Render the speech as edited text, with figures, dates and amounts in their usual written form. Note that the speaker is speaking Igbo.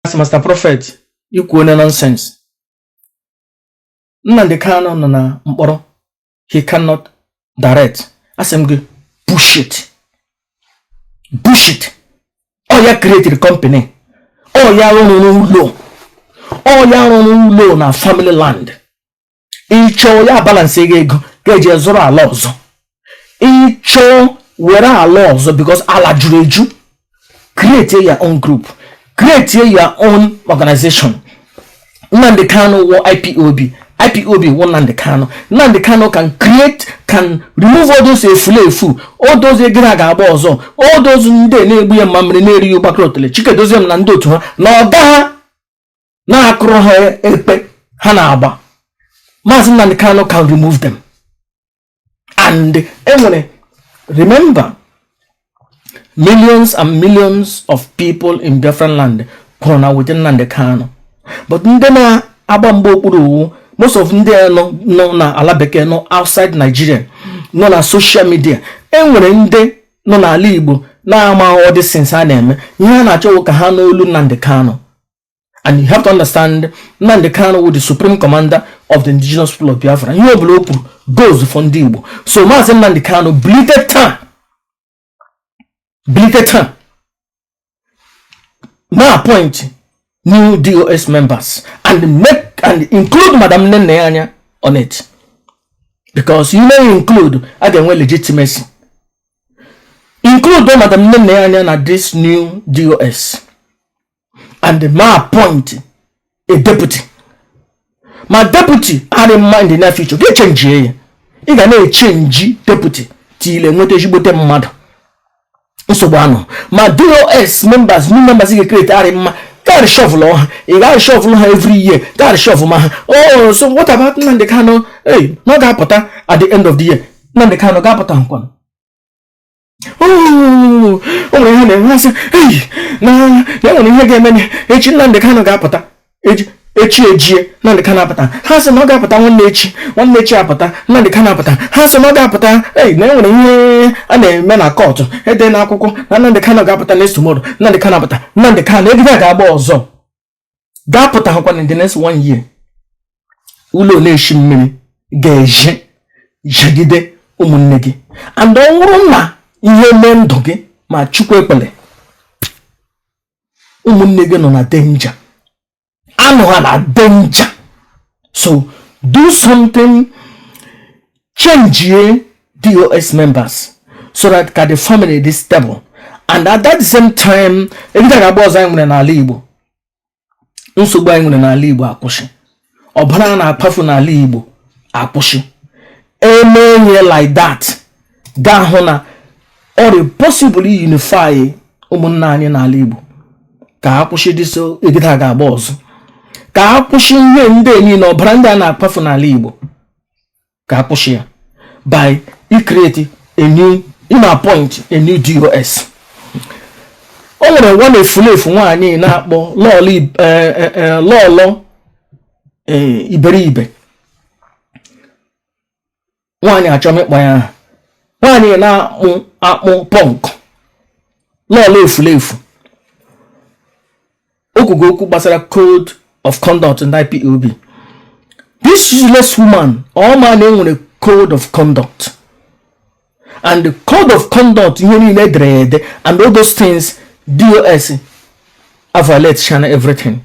Sị, Master Prophet, ikwu onye nonsense. Nnamdi Kanu nọ na mkpọrọ, he cannot direct. Asị m gị, bullshit, bullshit. Ọ ya created company, ọ ya rụrụ ụlọ, ọ ya rụrụ ụlọ na family land. Ịchọọ ya balance gị ego ga-eji zụrụ ala ọzọ, ịchọọ were ala ọzọ, because ala juru eju. Create your own group, create your own organization. Nnamdi Kanu wụ IPOB, IPOB wụ Nnamdi Kanu. Nnamdi Kanu can create, can remove all those efulefu, all those ego ha ga-agba ọzọ, all those ndị na-egbu ya mma mmiri, na-erighị ụgbakọrọ otele Chikedozie m na ndị otu ha na ọga ha na-akụrụ ha ekpe ha na-agba. Maazị Nnamdi Kanu can remove them. And enwere, remember, millions and millions of people in Biafran land kwụrụ na within Nnamdi Kanu, but ndị na-agba mgba okpuru owu, most of ndị a nọ na ala bekee, nọ outside Nigeria, nọ na social media. Enwere ndị nọ n'ala Igbo na-ama all these things a na-eme. Ihe a na-achọ ka ha n'olu Nnamdi Kanu. And you have to understand, Nnamdi Kanu wụ the supreme commander of the Indigenous People of Biafra. Ihe ọbụla o kwuru goes for ndị Igbo. So Maazị Nnamdi Kanu, bilite taa, bilite taa na appoint new DOS members and make and include Madam Nene Anya on it, because you may include, a ga-enwe legitimacy. Include Madam Nene Anya na this new DOS and ma appoint a deputy. Ma deputy adị mma in the near future, ga-echange ya. Ị ga na-echange deputy till nweta ezigbote mmadụ. Nsogbu anọ ma DOS members, new members ị ga-ecreate arị mma, ga reshuffle ha. Ị ga reshuffle ha every year, ga reshuffle ma ha. Oh, so what about Nnamdi Kanu? Hey, na ọ ga-apụta at the end of the year. Nnamdi Kanu ga-apụta nkwanụ. Oh, o nwere ihe na-eme. Ha sị, hey, na ya nwere ihe ga-eme echi. Nnamdi Kanu ga-apụta echi. Echi ejie, Nnamdi Kanu apụta. Ha sị na ọ ga-apụta nwanne echi. Nwanne echi apụta, Nnamdi Kanu apụta. Ha sị na ọ ga-apụta. Ei, na enwere ihe a na-eme na court, ede na akwụkwọ na Nnamdi Kanu ga-apụta next tomorrow. Nnamdi Kanu apụta. Nnamdi Kanu egide a ga-agba ọzọ ga-apụta hakwa in the next one year. Ụlọ na-eshi mmiri ga-eje jegide ụmụnne gị, and ọ nwụrụ na ihe mee ndụ gị, ma Chukwu ekpele, ụmụnne gị nọ na danger, anụ ha na danger. So do something, change DOS members so that ka the family dị stable. And at that same time, egide ga-agba ọzọ anyị nwere n'ala Igbo, nsogbu anyị nwere n'ala Igbo akwụsị, ọbara a na-akpafu n'ala Igbo akwụsị. Eme ihe like that, gaa hụ na ọ dị possible unify ụmụnna anyị n'ala Igbo, ka a kwụsị dịso egide a ga-agba ọzọ, ka a kwụsị ihe ndị niile, ọbara ndị a na-akpafu n'ala Igbo, ka a kwụsị ya by create a new, in appoint a new DOS. O nwere nwa efulefu nwaanyị na-akpọ lọọlọ, lọọlọ iberibe nwaanyị, achọm ịkpọ ya aha. Nwaanyị na-akpụ akpụ punk, lọọlọ efulefu, okwugo okwu gbasara code of conduct in IPOB. This useless woman, ọ ma na enwere code of conduct, and the code of conduct, ihe niile edere ya ede, and all those things, DOS a violate chana everything.